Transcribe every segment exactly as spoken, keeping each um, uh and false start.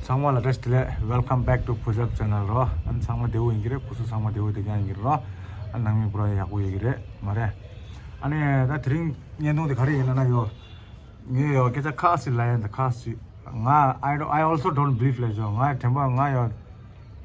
ཚང་མ་ལ་བཀྲ་ཤིས་བདེ་ལེགས། Welcome back to Push Up Channel རོ། ཨ་ནི་ཚང་མ་བདེ་པོ་ཡིན་གྱི་རེད། སྐུ་གཟུགས་ཚང་མ་བདེ་པོ་བདེ་རྐྱང་ཡིན་གྱི་རེད་རོ། ཨ་ནི་ནང་མི་པུ་ར་ཡག་པོ་ཡོད་ཀྱི་རེད་མ་རེད། ཨ་ནི་ད་དེ་རིང་བརྙན་ཐུང་དེ་ག་རེ་ཡིན་ལབ་ན་ཡོ། ངས་ཡོ་སྐད་ཆ་ཁ་ཤས་ལབ་ཡ་ཡིན། ད་ཁ་ཤས་ང་I don't- I also don't believe ལབ་ཞོ། ང་དྲན་པ་ང་ཡོ་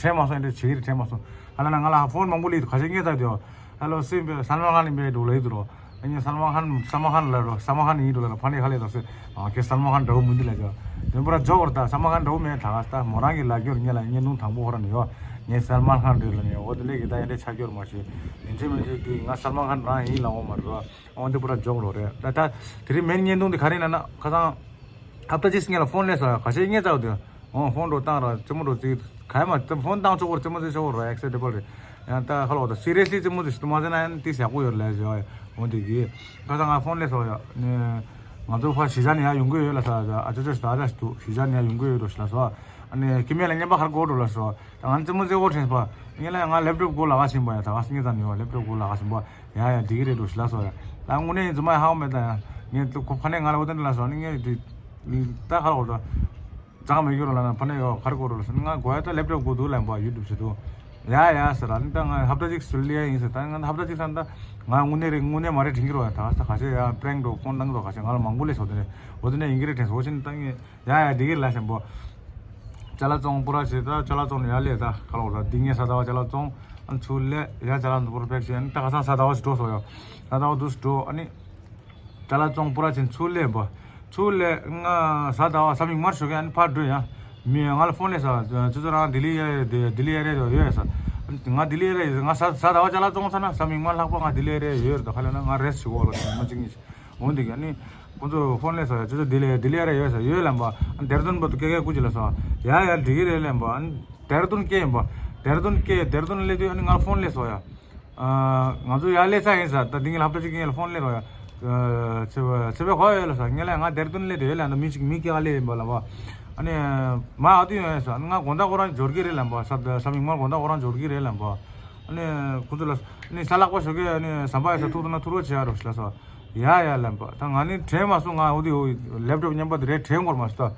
དྲན་མ་སོང་། ཨེ་འདྲ་བྱེད་ཀྱི་རེད། དྲན་མ་སོང་། ཨ་ལ་ན་ང་ལ་ཕོན་མང་པོ་སླེབས་འདུག་ཁ་ཤས་ངས་ད་དེ་ཡོ། Hello sim སལ་མན་ཁཱན་ཡིན་པས་འདུག་ལབ་ཡོད་འདུག་རོ། ཨ་ནི་སལ་མན་ཁཱན་སལ་མན་ཁཱན་ལབ་རོ། སལ་མན་ཁཱན་ཡིན་འདུག་ལབ་རོ། ཕ་ནི་ཁ་ལས་དང་སེ། ཨ་ཁྱེད་སལ་མན་ཁཱན་འདྲ་པོ་མི་འདུག་ལབ་ཀྱང་། དེ་པུ་ར་ཇོག་རེད། ད་སལ་མན་ཁཱན་འདྲ་པོ་མེད། ད་ག་ས་ད་མོ་རང་གི་ལབ་རྒྱུར་ངས་ལ་བརྙན་ཐུང་དང་པོ་ཁོ་ར་ནས་ཡོ། ངས་སལ་མན་ཁཱན་རེད་ལབ་ནས་འོ་དེ་ལས་ཀྱི་ད་ཡ་འདྲ་ཆ་སྐྱོར་མ་བྱེད། ཡིན་གཅིག་མིན་གཅིག་དེ་ང་སལ་མན་ཁཱན་རང་ཡིན་ལབ་འོང་མ་རེད་རོ། འོ་དེ་པུ་ར་ཇོག་རོ་རེད། ད་ད་དེ་རིང་མེན་བརྙན་ཐུང་དེ་ག་རེ་ཡིན་ན་ན་ཁ་སང་ཧབ་ཏ་གཅིག་ངས་ལ་ཕོན་སླེབས་སོང་ཡ། ཁ་ཤས་ངས་བཙལ་དུས། འོ་ཕོན་འགྲོ་བཏང་ར་རྩེད་མོ་འགྲོ་རྩེ་ག་ཡ་མ་རྩེ་ཕོན་བཏང་ཆོག་གོ་ར་རྩེད་མོ་རྩེ་ཆོག་གོ་ར་ཨེག་སེབ་ཊེ་བལ་རེད། ཡང་ད་ཁ་ལོ་ད་སི་རི་ཡས་ལི་རྩེད་མོ་དེ་ཞིག་ཏུ་མ་རྩེ་ན་ཡང་ཏིས་ཡག་པོ་ཡོད་ལབ་ཟེར་བ་ཡ། འོ་དེ་གི་ཁ་སང་ང་ཕོན་སླེབས་སོང་ཡ། ནི་ང་ཚོ་ཕ་གཞིས་ཆགས་ནས་ཡར་ཡོང་གི་ཡོད་ལ་ས་ཨ་ཅོ་ཅོ་ཞིག་ད་ཨ་ཅག་ཞིག་འདུག་གཞིས་ཆགས་ནས་ཡར་ཡོང་གི་ཡོད་འགྲོ་ཞིག་ལ་སོ། ཨ་ནི་ཁྱི་མེད་ལ་བརྙན་པ་ཁར་གོ་འགྲོ་ལ་སོ། ད་ང་རྩེད་མོ་རྩེ་གོ་དྲན་པ། ངས་ལ་ང་ལེབ་ཊོབ་གོ་ལ་ག་ཕྱིན་པ་ཡ། ད་ག་སེ་ངས་ད་ནི་ཡོ་ལེབ་ཊོབ་གོ་ལ་ག་ཕྱིན་པ། ཡ་ཡ་འགྲིག་གི་རེད་འགྲོ་ཞིག་ལ་སོ་ཡ། ད་དངོས་གནས་ཡིན་རྫུན་མ་ཡ་ཧ་གོ་མེད་ད་ཡ། ངས་ད་ཁོ་ཕ་ནས་ང་ལ་འོ་དེ་འདྲ་ལ་སོ་ནི་ངས་ད་ད་ཁ་ལོ་ད། ཙང་མེད་རྒྱུ་རོ་ལ་ན་ཕ་ནས་ཡོ་གར་གོ་རོ་ལ་སོ་ནི་ང་གོ་ཡ་ད་ལེབ་ཊོབ་གོ་འདུག་ལ་ཡིན་པ་ཡུ་ཊུབ་བྱེད་འདུག་ཡ་ཡ་ཟེར་ར་ནི་ད་ང་ཧབ་ཏ་གཅིག་སུ་ལི་ཡ་ཡིན་ཟེར། ད་ང་ཧབ་ཏ་གཅིག་ས་ནི་ད་ང་དངོས་གནས་རེད་དངོས་གནས་མ་རེད་དྲན་གི་རོ་ཡ། ད་ད་ག་ཤེད་ཡ་པྲེང་འགྲོ་ཕོན་བཏང་གི་རོ་ག་ཤེད་ང་ལ་མང་པོ་ལས་སོ་དེ་ནས་འོ་དེ་ནས་ཡིན་གི་རེད་དྲན་སོ་ཕྱིན་ད་ངས། ཡ་ཡ་འགྲིག་གི་རེད་ལ་ཞན་པོ། ཅ་ལག་བཙོང་པུ་ར་བྱེད་ད་ཅ་ལག་བཙོང་ནས་ཡར་སླེབས་ད་ཁ་ལོ་ར་འདི་ངས་ས་ཟླ་བ་ཅ་ལག་བཙོང་ཨ་ཚུར་སླེབས་ཡ་ཅ་ལག་འདི་པུ་ར་པེག་བྱས་ཨ་ནི་ད་ཁ་སང་ས་ཟླ་བ་ཞིག་འགྲོ་སོང་ཡོ། ས་ཟླ་བ་འདུག་སེ་འགྲོ་ཨ་ནི་ཅ་ལག་བཙོང་པུ་ར་བྱས་ཚུར་སླེབས་པ། ཚུར་སླེབས་ང་ས་ཟླ་བ་ས་མིག་དམར་ཞོགས་ཀས་ཨ་ནི་ཕར་འགྲོ་ཡ། མི་ང་ལ་ཕོན་སླེབས་ས་ཅོ་ཅོ་རང་ལྡི་ལི་ཡ་ལྡི་ལི་ཨེ་རི་ཡ་ཡོད་ས། ང་ལྡི་ལི་ཨེ་རི་ཡ་ང་ས་ས་ཟླ་བ་ཅ་ལག་བཙོང་ཚར་ན་ས་མིག་དམར་ལྷག་པ་ང་ལྡི་ལི་ཨེ་རི་ཡ་ཡོད་རེད། ད་ཁ་ལ་ན་ང་རེ་སི་ཊི་ཞིག་འོག་ལ་མ་གཅིག་གཉིས་ཤིག་འོ་འདི་ག་ནི། ཁོང་ཚོ་ཕོན་སླེབས་སོང་ཡ། ཅོ་ཅོ་ལྡི་ལི་ལྡི་ལི་ཨེ་རི་ཡ་ཡོད་ས་ཡོད་ལབ་པ། ཨ་ནི་ལྡེར་རྡུན་བར་དུ་སྐད་སྐད་བསྐུར་གྱི་ལབ་སོང་། ཡ་ཡ་འགྲིག་གི་རེད་ལབ་པ། ཨ་ནི་ལྡེར་རྡུན་སྐད་ཡིན་པ། ལྡེར་རྡུན་སྐད་ལྡེར་རྡུན་སླེབས་དུས་ཨ་ནི་ང་ཕོན་སླེབས་སོང་ཡ། ཨ་ང་ཚོ་ཡར་སླེབས་ཚར་ཡིན་ས། ད་འདི་ངའི་ལྷ་བྲིས་ཀྱི་ངའི་ཕོན་སླེབས་རོགས་ཡ། ཚེ་བ་ཚེ་བའི་ཁོ་ཡོད་ལ་ས། ངས་ལབ་ང་ལྡེར་རྡུན་སླེབས་དུས་ཡོད་ལབ་ན་མི་གཅིག་མི་སྐད་ལ་སླེབས་ཡིན་པ་ལབ་པ། ཨ་ནི་མ་ཨ་དུ་ཡོང་ཡ་ས། ཨ་ནི་ང་དགོང་དག་ཁོ་རང་འབྱོར་གི་རེད་ལབ་པ། ས་ས་མིག་དམར་དགོང་དག་ཁོ་རང་འབྱོར་གི་རེད་ལབ་པ། ཨ་ནི་ཁོ་ཚོ་ལ་ཨ་ནི་ས་ལག་པ་ཞོགས་ཀས་ཨ་ནི་ཟམ་པ་ཡ་ས་ཐུག་ཐུག་ན་ཐུག་རོགས་བྱེད་ཡ་རོགས་ཞེས་ལ་ས། ཡ་ཡ་ལབ་པ། ད་ང་ནི་དྲན་མ་སོང་། ང་འོ་དེ་ལེབ་ཊོབ་མཉམ་པ་དེ་རེད་དྲན་འགོར་མ་སོང་ད།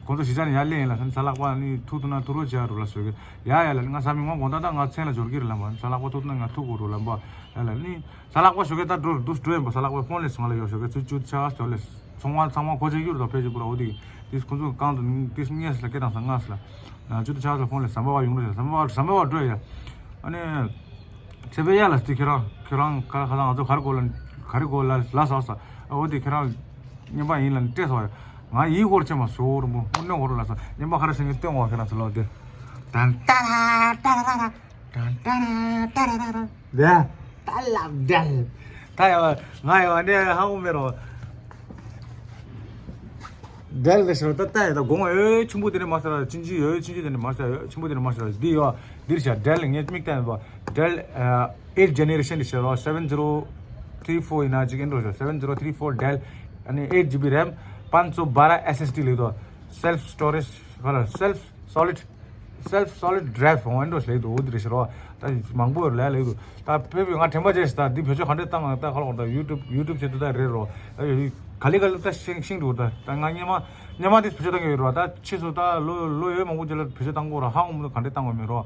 ཁོང་ཚོ་གཞིས་ཆགས་ནས་ཡར་སླེབས་ཡིན་ལ་ས་ས་ལག་པ་ནི་ཐུག་ཐུག་ན་ཐུག་རོགས་བྱེད་ཡ་རོགས་ལ་ཞོགས་ཀས། ཡ་ཡ་ལ་ང་ས་མིག་དམར་དགོང་དག་ད་ང་མཚན་ལ་འབྱོར་གི་རེད་ལབ་པ། ས་ལག་པ་ཐུག་ཐུག་ན་ང་ཐུག་དགོས་རོགས་ལབ་པ། ཡ་ལ་ནི་ས་ལག་པ་ཞོགས་ཀས་ད་འགྲོ་འདུག་འགྲོ་ཡིན་པ། ས་ལག་པ་ཕོན་སླེབས་སོང་ང་ལ་ཡོ་ཞོགས་ཀས་ཚུར་ཅུ་ཆ་ཟོ་ལས་ཚོང་བ་ཚང་མ་གོ་ཆ་གྱུར་དང་ཕལ་ཆེར་པུ་ར་འོ་དེ་དེ་ཁོང་ཚོ་གང་དུ་དེ་ངས་ལ་སྐད་བཏང་ས་ངས་ལ་ཅུ་ཆ་ཟོ་ཕོན་སླེབས་ཟམ་པ་བ་ཡོང་རེད། ཟམ་པ་བ་ཟམ་པ་བ་འགྲོ་ཡ། ཨ་ནི། ཚེ་འཕེལ་གཡག་ལ་དེ་ཁྱེད་རང་ཁྱེད་རང་ག་ཁ་སང་ང་ཚོ་ག་རེ་གོ་ལ་ག་རེ་གོ་ལ་ལ་ཟ་ཟ། ཨ་འོ་དེ་ཁྱེད་རང་རྔན་པ་ཡིན་ལ་སྤྲད་སོང་ཡ། ང་ཡིད་སྐོར་ཆེ་མ་ཟོ་རུ་མོ་དངོས་གནས་འོ་རུ་ལ་ཟ་རྔན་པ་ག་རེ་ཟེར་ངས་སྟོན་འོ་ཁྱེད་རང་ཚོ་ལོག་དེ། ཏན་ཏ་ར་ཏ་ར་ར་ར་ཏན་ཏ་ར་ཏ་ར་ར་ར། ད་ལབ་དལ། ད་ཡ་ང་ཡ་ནས་ཧ་གོ་མེད་རོ། Dell དེ་ཞིག་ད་ལྟ་ཡོད་ད་དགོངས་ཡོད་ཆུན་པོ་དེ་ནས་མ་ཟེར་ར་ཆུན་ཆུན་ཡོད་ཆུན་ཆུན་དེ་ནས་མ་ཟེར་ཡོད་ཆུན་པོ་དེ་ནས་མ་ཟེར་ར་འདི་ཡོད་འདིར་བྱ་Dell ངས་མིག་བསྟན་པ་Dell eighth generation དེ་ཞིག་རོ། seven zero three four ཡིན་ན་ཅིག་ཨིན་འགྲོ་ཞོ། seven zero three four Dell ཨ་ནི་eight GB RAM पाँच सौ बारह SSD ལེགས་དོ། self storage self solid self solid drive ཧོང་ཨེ་འགྲོ་ཞིག་ལེགས་འདུག་འོ་འདི་རེད་ཞིག་རོ། ད་མང་པོ་ཡོད་ལས་ལེགས་འདུག་ད་དཔེ་བོད་ང་དྲན་པ་བརྗེད་ཞིག་ད་འདི་བེད་སྤྱོད་ག་འདྲས་བཏང་ང་ད་ཁ་ལོག་ད་YouTube YouTube བྱེད་དུ་ད་རེད་རོ། ད་ག་ལེ་ག་ལེ་ད་ཤིང་ཤིང་འདུག་ད་ད་ང་སྔོན་མ་སྔོན་མ་འདི་བེད་སྤྱོད་བཏང་གི་ཡོད་རོ། ད་ཕྱིས་སུ་ད་ལོ་ལོ་ཡོད་མང་པོ་རྗེས་ལ་བེད་སྤྱོད་བཏང་གོ་རོ། ཧ་གོ་མི་འདུག་ག་འདྲས་བཏང་གོ་མེད་རོ།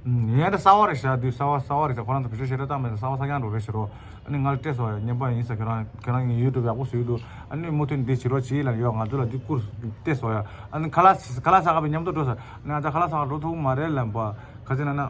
ངས་ད་གསར་བ་རེད་ཤག་འདི་གསར་བ་གསར་བ་རེད་ཤག་ཁོ་རང་ཚོ་བེད་སྤྱོད་ཞེ་དྲག་བཏང་མེད་ད་གསར་བ་གསར་རྐྱང་འགྲོ་རེད་ཤག་རོ། ཨ་ནི་ང་ལ་སྤྲད་སོང་ཡ་སྨྱོན་པ་ཡིན་ས། ཁྱེད་རང་ཁྱེད་རང་གི་YouTube ཡག་པོ་བཟོས་འདུག་ཨ་ནི་མུ་མཐུད་འདི་བྱེད་རོགས་བྱེད་ལ་ཡོད་ང་ཚོ་ལ་འདི་བསྐུར་སྤྲད་སོང་ཡ། ཨ་ནི་ཁ་ལག་ཁ་ལག་ཟ་ག་བའི་མཉམ་དུ་འགྲོ་ས་ཨ་ནི་ང་ཚོ་ཁ་ལག་ཟ་ག་འགྲོ་ཐུབ་མ་རེད་ལབ་པ། ཁ་ཚིག་ན་ན་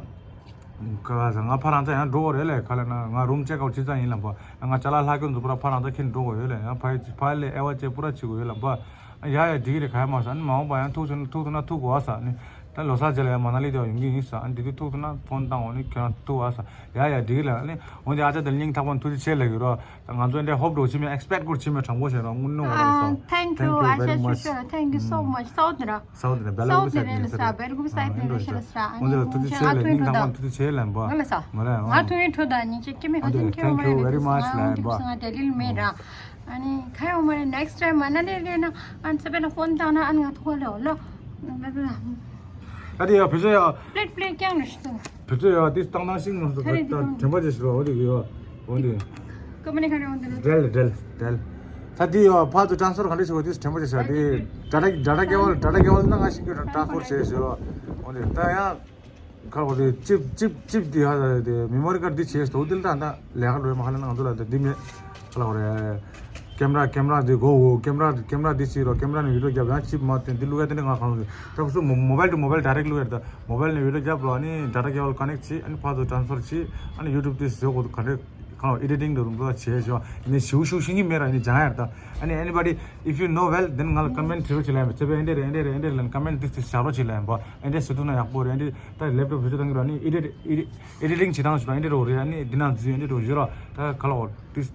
ཁ་ལག་ཟ་ང་ཕ་རང་ཚ་ཡང་འགྲོ་གི་རེད་ལས་ཁ་ལ་ན་ང་རུམ་ཅེག་ཨའུཊ་བྱེད་ཙང་ཡིན་ལབ་པ། ང་ཅ་ལག་ལྷག་རྒྱུ་འཛུགས་པ་ཕ་རང་ཚ་ཁྱེད་འགྲོ་གི་ཡོད་ལས་ཡང་ཕ་ཕ་ལས་ཨེ་བ་ཅེ་པུ་ར་བྱེད་དགོས་ཡོད་ལབ་པ། ཡ་ཡ་འགྲིག་གི་རེད་ག་ཡ་མ་ཟ་ཨ་ནི་མ་འོངས་པ་ཡང་ཐུག་ཐུག་ན་ཐུག་ཐུག་ན་ཐུག་གོ་ཨ་ཟ་ཨ་ནི། ད་ལོ་གསར་རྗེས་ལ་ཡང་མ་ན་ལི་དེ་བ་ཡོང་གི་ཡིན་ས། ཨ་ནི་དེ་དུས་ཐུག་ཐུག་ན་ཕོན་བཏང་འོ་ནི་ཁྱེད་རང་ཐུག་ཨ་ས། ཡ་ཡ་འགྲིག་གི་ལ་ཨ་ནི་འོ་དེ་ཨ་ཅག་དེ་སྙིང་ཐག་པ་ཐུགས་རྗེ་ཆེ་ལབ་ཡོད་རོ། ད་ང་ཚོ་འདྲ་ཧོབ་འགྲོ་ཕྱི་མ་ཨེག་སི་པེག་སྐོར་ཕྱི་མ་དྲང་པོ་བྱས་རོ་དངོས་གནས་འོ་རོ་སོ། Thank you very much. Thank you so much. ས་འོ་དེ་འདྲ་སྦེ་ལུགས་ས་དེ་འདྲ་ས་འོ་དེ་འདྲ་སྦེ་ལུགས་ས་དེ་འདྲ་ཤེས་ལ་ས། འོ་དེ་ཐུགས་རྗེ་ཆེ་ལ་སྙིང་ཐག་པ་ཐུགས་རྗེ་ཆེ་ལབ་པ། ང་ལ་ས་ང་ལ་ང་ཐུགས་རྗེ་ཆེ་ད་སྙིང་རྗེ་སྐྱེ་མེད་ཁ་ཅན་སྐྱེ་མ་རེད། Thank you very much ལབ་པ། ང་ལ་ས་ང་དེ་ལིལ་མེད་ར། ཨ་ནི་ཁ་ཡོང་མ་རེད། next time མ་ན་ལེ་རེད་ན་ཨ་ནི་ཚེ་པེ་ན་ཕོན་བཏང་ན་ཨ་ནི་ང་ཐོག་ལེ་འོ་ལོ། ད་དེ་ཡ་བེད་སྤྱོད་ཡ། པླེད་པླེད་རྐྱང་རེད་ཤི་ཏོ། བེད་སྤྱོད་ཡ་དེ་བཏང་བཏང་ཤིང་ནང་དུ་ད་དྲན་པ་ཅིག་ཞིག་རོ་འོ་དེ་གི་ཡོ། འོ་དེ། ཀམ་པ་ནི་ག་རེ་འོ་དེ་རེད། Dell Dell Dell། ད་འདི་ཡོ་ཕར་ཚུར་transfer ག་འདྲ་བྱེད་དགོས་དུས་དྲན་པ་བྱེད་ཤག་འདི་data data cable data cable ན་ང་ཤེས་ཀྱི་transfer བྱེད་ཞུ་རོགས། འོ་འདི་ད་ཡང་ཁ་ལོ་དེ་chip chip chip འདི་ཧ་དེ་memory card འདི་བྱེད་ཞུ་འདི་ལ་ད་ད་ལས་ཀ་འགྲོ་ཡོད་མ་ཧ་ལས་ན་ང་ཚོ་ལ་ད་འདི་མེད་ཁ་ལོ་རེད། camera camera འདི་གོ་འོ་camera camera འདི་བྱེད་རོགས། camera ནས་video རྒྱབ་ཡང་chip མ་བཏོན་འདི་བླུག་ཡ་དེ་འདྲ་ང་གང་ལོ་ད་སུ་mobile to mobile direct བླུག་ཡ་ད་mobile ནས་video རྒྱབ་རོགས། ཨ་ནི་data cable connect བྱེད། ཨ་ནི་ཕར་ཚུར་transfer བྱེད། ཨ་ནི་YouTube འདི་བཟོ་དགོས་ག་འདྲ། ཁང་editing འདྲ་རུང་འགྲོ་བྱས་ཞོ། ཡིན་ནའི་ཞིའུ་ཞིའུ་ཤེས་ཀྱི་མེད་ར། ཡིན་ནའི་སྦྱང་ཡར་ད། ཨ་ནི་anybody if you know well then ང་ལ་comment བྱེད་རོགས་བྱེད་ལ་ཡིན་པ། ཚེ་བའི་ཨེ་འདྲེ་རེད་ཨེ་འདྲེ་རེད་ཨེ་འདྲེ་རེད་ལ་comment this this བྱ་རོགས་བྱེད་ལ་ཡིན་པ། ཨེ་འདྲེ་ཟེར་ཐུབ་ན་ཡག་པོ་རེད། ཨེ་འདྲེ་ད་laptop བཟོ་བྱེད་སྟངས་ཀྱི་ར་ནི་edit edit editing བྱེད་སྟངས་བྱེད་སྟངས་ཨེ་འདྲེ་རོ་རེད། ཨ་ནི་འདི་ནང་འཛུལ་ཨེ་འདྲེ་རོ་བཟོས་རོགས། ད་ག་ལ་འོ་this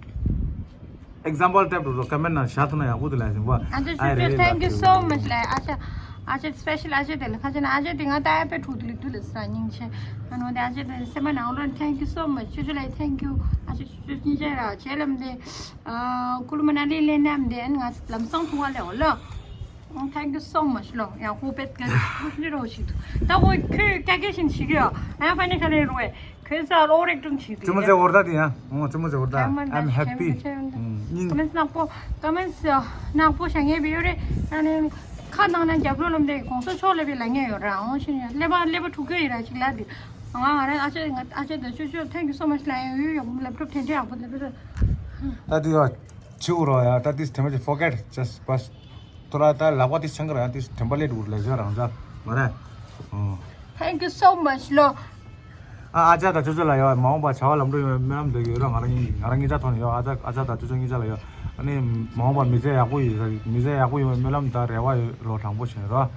example type རོ་comment ནང་བཞག་ཐུབ་ན་ཡག་པོ་འདུག་ལ་ཡིན་པ། ཨ་ཅེ་ཨ་ཅེ་རེད་thank you so much ལ་ཨ་ཅེ་ཨ་ཅེ་special ཨ་ཅེ་དེ་ལ་ཁ་ཅེ་ན་ཨ་ཅེ་དེ་ང་ད་ཨ་པེ་ཕྲུག་དེ་ལ་དུ་ལ་ས་སྙིང་རྗེ། ཨ་ནོ་དེ་ཨ་ཅེ་དེ་སེམས་པ་ནང་ལོ་thank you so much ཅོ་ཅོ་ལ་thank you ཨ་ཅེ་ཅོ་ཅོ་སྙིང་རྗེ་ར་བྱེད་ལམ་དེ། ཨ་ཀུ་ལུ་མ་ན་ལི་ལེ་ནམ་དེ་ཨ་ང་ལམ་སང་ཐུང་བ་ལེ་འོ་ལ། Thank you so much ལོ། ཡང་ཧུ་པེད་ཀ་ཧུ་ཤི་རོ་ཞིག་འདུག་ད་ཁོ་ཁོས་ཀ་ཀེ་ཤིན་ཞིག་ཡོད། ཨ་ཡང་ཕ་ནི་ཁ་ལེ་རུ་ཨེ་ཁོས་ས་ལོ་རེག་ཀྲུང་ཞིག་འདུག་ཙི་མོ་ཙེ་འོར་ད་དེ་ཡང་ཨོ་ཙི་མོ་ཙེ་འོར་ད། I'm happy. ཀ་མེན་སི་ནག་པོ་ཀ་མེན་སི་ནག་པོ་ཞང་ངེ་བི་ཡོ་རེ། ཨ་ནི་ཁ་ནང་ན་རྒྱབ་ལོ་ལོམ་དེ་གོང་ས་ཕྱོགས་ལ་བི་ལ་ངེ་ཡོད་ར། ཨོ་ཤི་ནི་ཀླད་པ་ཀླད་པ་འཁྲུག་གི་ཡོད་ར་ཞིག་ལ་དེ། ང་ང་རེ་ཨ་ཅེ་ང་ཨ་ཅེ་དེ་ཆུ་ཆུ་thank you so much ལ་ཡང་ཡོད་ཡོད་ལེབ་ཊོབ་དེ་འདྲ་ཡག་པོ་ལེབ་ཊོབ། ད་དེ་ཡོད་ཆི་འོ་རོ་ཡ། ད་དེ་དེ་མ་ཅེ་forget just pass ཐོ་ར་ད་ལག་པ་དེ་ཆང་གི་རང་དེ་དྲན་པ་ལས་འགྲོ་ལས་བཟོ་རང་ཚ་མ་རེད། ཨོ། Thank you so much ལོ། ཨ་ཨ་ཅག་དང་ཅོ་ཅོ་ལ་ཡོད། མ་འོངས་པ་བྱ་བ་ལམ་འགྲོ་ཡོང་བའི་སྨོན་ལམ་འདེབས་ཀྱི་ཡོད་ར། ང་རང་ང་རང་གཉིས་ཆ་ཐོག་ནས་ཡོད། ཨ་ཅག་ཨ་ཅག་དང་ཅོ་ཅོ་གཉིས་ཆ་ལ་ཡོད། ཨ་ནི་མ་འོངས་པ་མི་ཚེ་ཡག་པོ་ཡོད་ས་མི་ཚེ་ཡག་པོ་ཡོང་བའི་སྨོན་ལམ་དང་རེ་བ་ཡོད་ལོ། དྲང་པོ་བྱས་རོ།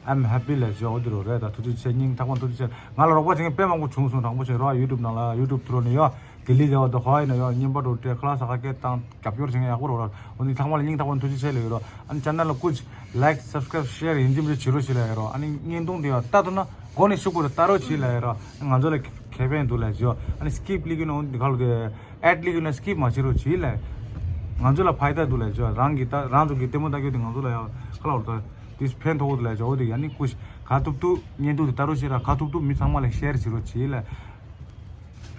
I'm happy ལས་བྱོས་འོ་དེ་རོ་རེད། ད་ཐུགས་རྗེ་ཆེ། སྙིང་ཐག་པ་ཐུགས་རྗེ་ཆེ། ང་ལ་རོགས་པ་བྱེད་མཁན་དཔེ་མང་པོ་བྱུང་སོང་། དྲང་པོ་བྱས་རོ། YouTube ནང་ལ་YouTube ཐུ་རོ་ནས་ཡོད། དེ་ལི་ལེ་བ་དོ་ཧོ་ཨི་ན་ཡོ་ཉིན་པ་དོ་ཏྲེ་ཁ་ལ་ས་ཁ་སྐད་བཏང་རྒྱབ་སྐྱོར་བྱེད་མཁན་ཡག་པོ་རོ་ར། འོ་ནི་ཚང་མ་ལ་སྙིང་ཐག་པ་ནས་ཐུགས་རྗེ་ཆེ་ལབ་ཡོད་རོ། ཨ་ནི་channel ལ་སྐུ་མཁྱེན་like subscribe share ཡིན་གཅིག་མིན་གཅིག་བྱེད་རོགས་བྱེད་ལབ་ཡོད་རོ། ཨ་ནི་བརྙན་ཐུང་དེ་ཡང་ལྟ་ཐུབ་ན་མགོ་ནས་གཞུག་གུ་ལ་ལྟ་རོགས་བྱེད་ལབ་ཡོད་རོ། ང་ཚོ་ལ་ཁེ་ཕན་འདུག་ལབ་ཡོད། ཨ་ནི་skip ལི་གི་ནོ་འདི་ཁ་ལོ་དེ་ad ལི་གི་ནོ་skip མ་བྱེད་རོགས་བྱེད་ལབ། ང་ཚོ་ལ་ཕའི་ད་འདུག་ལབ་ཡོད། རང་གི་ད་རང་ཚོ་གི་ལྟད་མོ་ལྟ་རྒྱུ་དེ་ང་ཚོ་ལ་ཡང་ཁ་ལོ་ད་དེ་ཕན་ཐོགས་འདུག་ལབ་ཡོད། འོ་དེ་ཨ་ནི་སྐུ་མཁྱེན་ག་ཐུབ་ཐུབ་བརྙན་ཐུང་དེ་ལྟ་རོགས་བྱེད་ར། ག་ཐུབ་ཐུབ་མི་ཚང་མ་ལ་share བྱེད་རོགས་བྱེད་ལབ།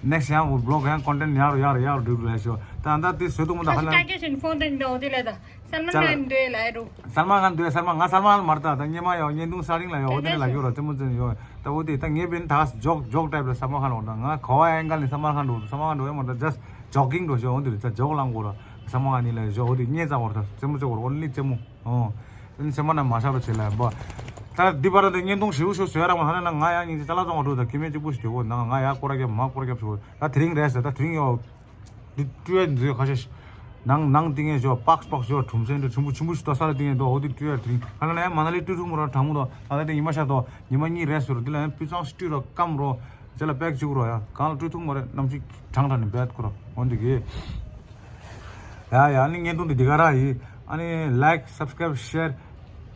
next ཡང་འོ་vlog ཡང་content ཡར་ཡར་ཡར་འགྲོ་རེད་ཤོ། ད་ད་དེ་བཟོས་ཐུབ་མོ་ད་ཁ་ན། ཀ་ཀེ་ཤིན་ཕོན་དེ་འདྲ་འོ་དེ་ལ་ད་སལ་མན་ཁཱན་འདོད་ལ་རུ། སལ་མན་ཁཱན་འདོད། སལ་མན་ང་སལ་མན་ཁཱན་མ་རེད། ད་ད་སྙེ་མ་ཡོ་བརྙན་ཐུང་གསར་རིང་ལ་ཡོ་འོ་དེ་ནས་ལ་ཡོ་ར་ཙེ་མོ་ཙེ་ཡོ། ད་འོ་དེ་ད་ངེ་བེན་ད་joke joke type ལ་སལ་མན་ཁཱན་འོ་ད་ང་གོ་ཨེང་གལ་ནི་སལ་མན་ཁཱན་འདོད། སལ་མན་ཁཱན་འདོད་མ་རེད། just joking འདོད་ཤོ། འོ་དེ་ད་joke ལང་གོ་ར་སལ་མན་ཁཱན་ནི་ལ་ཡོ་འོ་དེ་ངེ་ཙ་བོ་ར་ད་ཙེ་མོ་ཙེ་བོ་ར་only ཙེ་མོ། ཨོ། ཨ་ནི་སེམས་པ་ན་མ་ཤར་བ་བྱེད་ལ་ཡིན་པ། ད་འདི་བར་དུ་བརྙན་ཐུང་ཞིའུ་ཞིའུ་བཟོས་ར་མ་ཐ་ན་ན་ང་ཡང་སྙིང་རྗེ་ཅ་ལག་བཙོང་བ་འགྲོ་ད་ཁྱི་མེད་གཅིག་པུ་ཞིག་དེ་གོ་ནང་ང་ཡ་སྐོར་རྒྱབ་མ་སྐོར་རྒྱབ་ཞིག་ད་དེ་རིང་རེད་ཟེར། ད་དེ་རིང་ཡོ། འདི་སྤྲུལ་ཡ་འདི་ཁ་ཤས་ནང་ནང་ཏིང་ངེ་ཞོ་པགས་པགས་ཞོ་གྲུམ་ཚན་འདི་ཆུན་པོ་ཆུན་པོ་ཞིག་ད་ས་ལ་ཏིང་ངེ་འདུག་འོ་འདི་སྤྲུལ་ཡ་དེ་རིང་ཁ་ན་ན་ཡ་མ་ན་ལི་སྤྲུལ་ཐུག་མོ་ར་གྲང་མོ་དོ་ད་ད་དེ་ཉི་མ་ཤར་དོ་ཉི་མ་གཉིས་རེད་ཟེར་རོ། འདི་ལ་ཡང་སྤུས་གཙང་སྤྲུལ་རོ་སྐམ་རོ། ཅེ་ལ་པེག་བཅུག་རོ་ཡ། གང་ལ་སྤྲོད་ཐུབ་མ་རེད། གནམ་གཤིས་གྲང་དྲགས་ནས་བེད་ཁོ་ར་འོན་འདི་གི། ཡ་ཡ་ཨ་ནི་བརྙན་ཐུང་འདི་འདི་ག་ར་ཡིན། ཨ་ནི་like subscribe share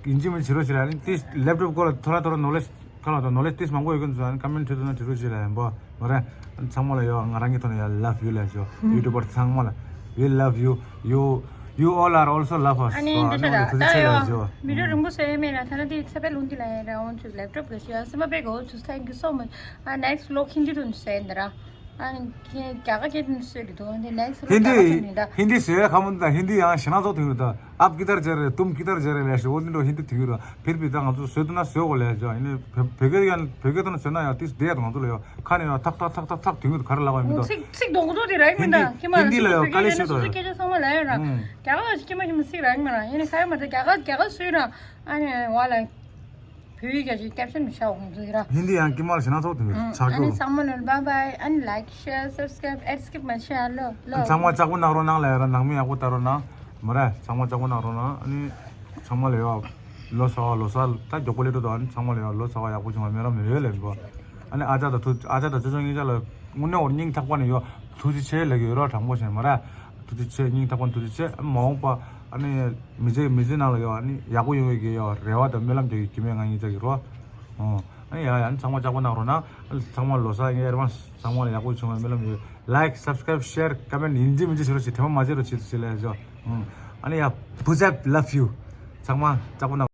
ཡིན་གཅིག་མིན་གཅིག་བྱེད་རོགས་བྱེད་ར། ཨ་ནི་ཏིས་laptop སྐོར་ལ་ཐོ་ར་ཐོ་ར་knowledge ཁ་ལ་ཐོ་knowledge ཏིས་མང་པོ་ཡོད་མཁན་ཚོ་ཨ་ནི་comment བྲིས་ཐུབ་ན་བྲིས་རོགས་བྱེད་ར་ཡིན་པ་མ་རེད། ཨ་ནི་ཚང་མ་ལ་ཡོ་ང་རང་གི་ཐོག་ནས་ཡ་love you ལབ་ཞོ། YouTuber ཚང་མ་ལ། We love you. You you all are also love us. ཨ་ནི་འདི་ཚོ་ལ་ད་ཡོ་video རིང་པོ་བཟོ་ཡ་མེད་ལ་ཐ་ན་དེ་ཚེ་དཔལ་ལུང་གི་ལ་ཡ་ར་འོང་ཚུལ་laptop གི་ཤི་ཡ་སེམས་པ་དཔེ་གོ་ཚུལ། Thank you so much. ཨ་next vlog ཧིན་དི་དུ་ནི་བཟོ་ཡ་འདི་ར། ཨ་ནི་རྒྱ་གར་སྐད་དུ་ནི་བཟོ་གི་འདུག་ཨ་ནི་next vlog ཧིན་དི་རྒྱ་གར་དུ་ནི་ད། ཧིན་དི་བཟོ་ཡ་ཁ་མོ་ད་ཧིན་དི་ཡང་ཞེ་ན་ཚོགས་དུས་ད་ཨབ་ཀི་དར་ཇེ་རེ་ཏུམ་ཀི་དར་ཇེ་རེ་ལས་ཤི་འོ་དེ་འདྲ་ཧིན་དི་དུས་ར་ཕིར་བི་ད་ང་ཚོ་བཟོ་དུ་ན་བཟོ་གོ་ལས་ཇོ་ཨ་ནི་བོད་སྐད་ཡང་བོད་སྐད་དུ་ནི་བཟོ་ན་ཡང་ཏིས་བསྡད་ཡ་ང་ཚོ་ལ་ཡོ། ཁ་ནས་ཡང་ཐག་ཐག་ཐག་ཐག་ཐག་དུས་ངུ་ག་རེ་ལབ་པ་མི་འདུག་ཚིག་ཚིག་རྡོག་རྡོག་དེ་རག་མི་འདུག་ཧིན་དི་ལ་ཡོད་ཀ་ལེ་ཤི་དོ་ཡོད། ཧིན་དི་ལ་ཡོད་ཀ་ལེ་ཤི་དོ་ཡོད། ཁྱེད་ཚོ་སྐད་ཆ་ཚང་མ་ལ་ཡོད་ར། རྒྱ་གར་ཞིག་ཁྱེད་མ་ཁྱེད་མ་ཚིག་རག་མི་ར། ཡིན་ནི་ཁ་ཡོད་མ་རེད། རྒྱ་གར་རྒྱ་གར་སུ་ཡོད་ར། ཨ་ནི་ཝ་ལ་བོད་ཡིག་ག་ཞིག་caption མི་བྱ་བ་ཁོང་ཚོ་ཡོད་ར། ཧིན་དི་ཡང་ཀི་མ་ལ་ཞེ་ན་ཚོགས་དུས་ངུ་ཆག་གི་ཨ་ནི་ཚང་མ་ལ་bye bye ཨ་ནི་like share subscribe ad skip མ་བྱེད་ཨ་ལོ་ལོ། ཚང་མ་ལྕགས་པོ་གནང་རོགས་གནང་ལ་ཡོད་ར། ནང་མི་ཡག་པོ་ལྟ་རོགས་གནང་། མ་རེད། ཚང་མ་ལྕགས་པོ་གནང་རོགས་གནང་། ཨ་ནི་ཚང་མ་ལ་ཡོད། ལོ་གསར་བ་ལོ་གསར་ད་མགྱོགས་པོ་སླེབས་འགྲོ་འདུག་ཨ་ནི་ཚང་མ་ལ་ཡོད་ལོ་གསར་བ་ཡག་པོ་བྱུང་བ་སྨོན་ལམ་ཡོད་ལབ་འདུག་ཨ་ནི་ཨ་ཅག་དང་ཐུག་ཨ་ཅག་དང་ཅོ་ཅོ་གཉིས་ཆ་ལ་དངོས་གནས་འོར་སྙིང་ཐག་པ་ནས་ཡོད་ཐུགས་རྗེ་ཆེ་ལབ་ཀྱི་ཡོད་ར། དྲང་པོ་བྱས་མ་རེད། ཐུགས་རྗེ་ཆེ། སྙིང་ཐག་པ་ནས་ཐུགས་རྗེ་ཆེ། མ་འོངས་པ་ཨ་ནི་མི་ཚེ་མི་ཚེ་ནང་ལ་ཡོད་ཨ་ནི་ཡག་པོ་ཡོང་བའི་གི་ཡོད་རེ་བ་དང་སྨོན་ལམ་རྒྱག་གི་གི་མེད་ང་གཉིས་ཆ་གི་རོ། ཨོ། ཨ་ནི་ཡ་ཡ་ཨ་ནི་ཚང་མ་ལྕགས་པོ་གནང་རོགས་གནང་། ཨ་ནི་ཚང་མ་ལོ་གསར་ཡིན་ཨེ་ཌ་ཝན་སི་ཚང་མ་ལ་ཡག་པོ་བྱུང་བའི་སྨོན་ལམ་ཡོད། like subscribe share comment ཡིན་གཅིག་མིན་གཅིག་བྱེད་རོགས་བྱེད། དྲན་པ་མ་བརྗེད་རོགས་བྱེད་ཟེར་ལབ་ཡ་ཅོ། ཨུམ། ཨ་ནི་ཡ་བུ་ཚབ་love you། ཚང་མ་ལྕགས་པོ་གནང་།